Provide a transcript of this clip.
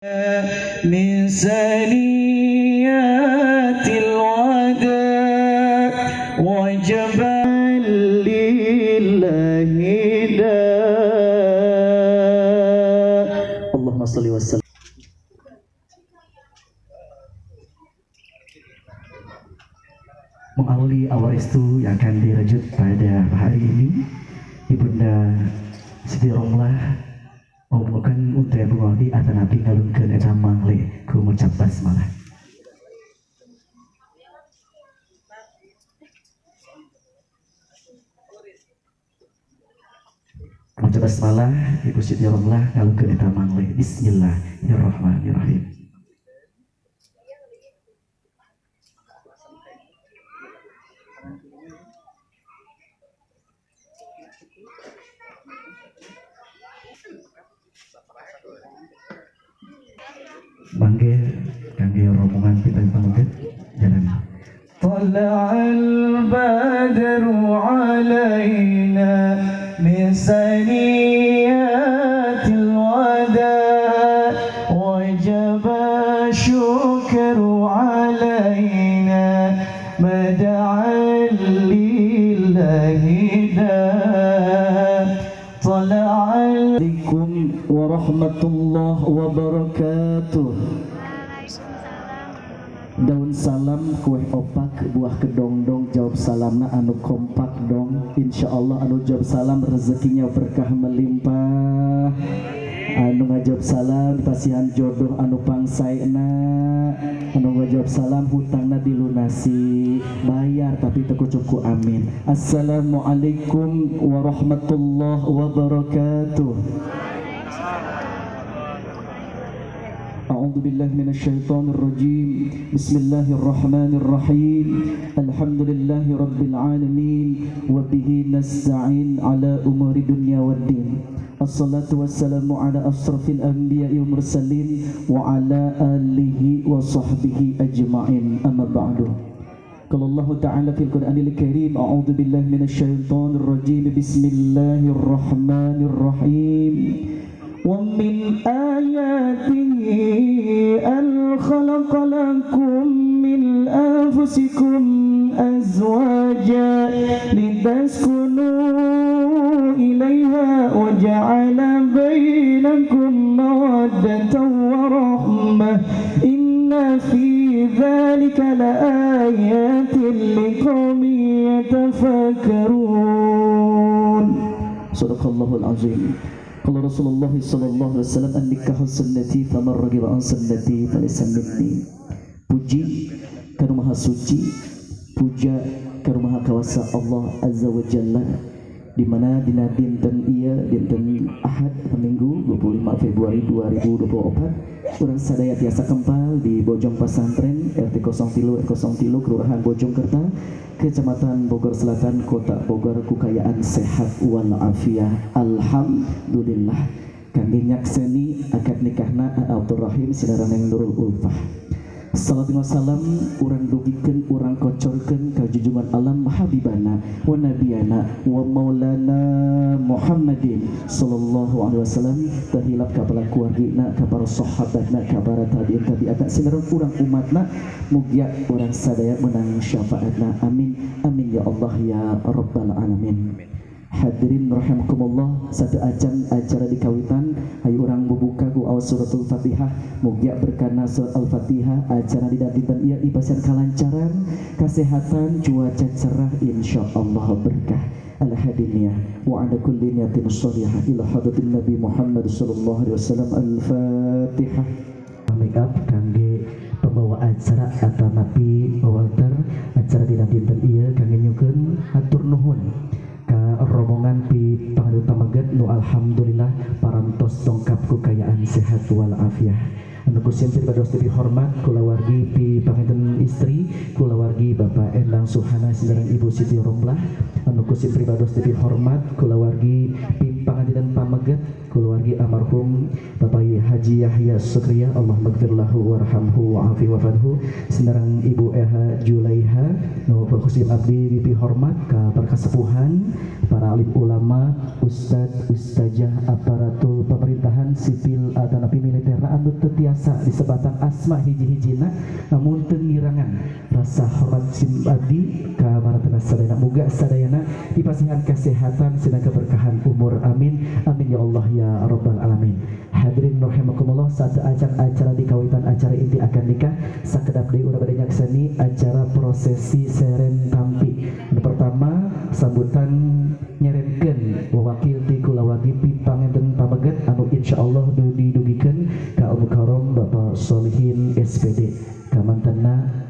من ثنيات الوداع وجب لله داء. اللهم صل وسلم. Mengawali awal restu yang akan dirajut pada hari ini, Ibunda Siti Romlah ngomongkan untuk Ibu Aldi atau Nabi ngalungkeun eta mangle ku ngucap basmalah. Ngucap basmalah Ibu Siti Romlah ngalungkeun eta mangle. Bismillahirrahmanirrahim. Mangge kangge rombongan kita pamungkit jalan. Tala'al badru alaina min saniyatil wada wajaba syukru alaina mada'an lillahi da. Tala'al alaikum warahmatullahi wabarakatuh. Daun salam kue opak buah kedongdong, jawab salamna anu kompak dong. Insyaallah anu jawab salam rezekinya berkah melimpah. Anu ngajawab salam pasihan jodoh anu pangsaena. Anu ngajawab salam hutangna dilunasi, bayar tapi teu kucuku amin. Assalamualaikum warahmatullahi wabarakatuh. أعوذ بالله من الشيطان الرجيم. بسم الله الرحمن الرحيم. الحمد لله رب العالمين وبه نستعين على أمور الدنيا والدين. الصلاة والسلام على أشرف الأنبياء والمرسلين وعلى آله وصحبه أجمعين. أما بعد. قال الله تعالى في القرآن الكريم: أعوذ بالله من الشيطان الرجيم. بسم الله الرحمن الرحيم. ومن آياته أن خلق لكم من أنفسكم أزواجا لتسكنوا إليها وجعل بينكم مودة ورحمة إن في ذلك لآيات لقوم يتفكرون. صدق الله العظيم. قال رسول الله صلى الله عليه وسلم: النكاح sunnati faman ragiba an sunnati falaysa minni. Puji kanu maha suci, puja kanu maha kawasa Allah Azza wa Jalla, di mana dina dinten ieu dinten Ahad Minggu 25 Februari 2024 urang sadaya tiasa kempal di Bojong Pasantren RT 03 03 Kelurahan Bojongkerta, Kecamatan Bogor Selatan, Kota Bogor, kukayaan sehat wal afiah. Alhamdulillah. Kangge nyakseni akad nikahna Abdurrahim sinaraneng Nurul Ulfah. Salatu wassalam urang dugikeun, urang kocorkeun ka junjungan alam habibana wa nabiyana wa maulana Muhammadin sallallahu alaihi wasallam, terhilap ka para keluargina, ka para sahabatna, ka para tabi'in tabi'atna, sinareng urang umatna, mugia urang sadaya menang syafaatna. Amin amin ya Allah ya rabbal alamin. Hadirin rahimakumullah, satu acan acara di kawitan hayu urang bubuka ku awas suratul Fatihah, mugia berkana surat Al-Fatihah acara di dinten ieu dipasihan kalancaran, kesehatan, cuaca cerah, insyaallah berkah. Al-hadiniyah wa ala kulli niyatin shalihah ila hadratin Nabi Muhammad sallallahu alaihi wasallam. Al-Fatihah. Make up kangge pembawa acara atau napi Walter acara dina dinten ieu kangge nyukeun hatur nuhun ka rombongan pi pangaduh pameget nu alhamdulillah parantos dongkap kekayaan sehat wal afiah. Anu kusim pribados lebih hormat kulawargi pi panganten istri, kulawargi Bapak Endang Suhana sareng Ibu Siti Romlah. Anu kusim pribados lebih hormat kulawargi pi panganten pameget keluarga almarhum Bapak Haji Yahya Sukriya, Allah magfirlahu warhamhu wa'afi wafanhu, senarang Ibu Eha Julaiha nu khusus abdi dipihormat ka para kasepuhan, para alim ulama, ustad, ustazah, aparatur pemerintahan sipil atanapi militer anu teu tiasa disebatan asma hiji-hijina namun teu ngirangan rasa hormat sim abdi ka maranehna sadayana. Muga sadayana dipasihan kesehatan sedang keberkahan umur, amin amin ya Allah ya rabbal alamin. Hadirin rahimakumullah, saat acara di kawitan acara inti akan nikah sakedap deui urang bade nyakseni acara prosesi seren tampi. Nu pertama sambutan nyerenkeun wawakil ti kulawargi pipangenten pameget anu insyaallah didugikeun ka Al Mukarram Bapak Solihin SPD kamantena.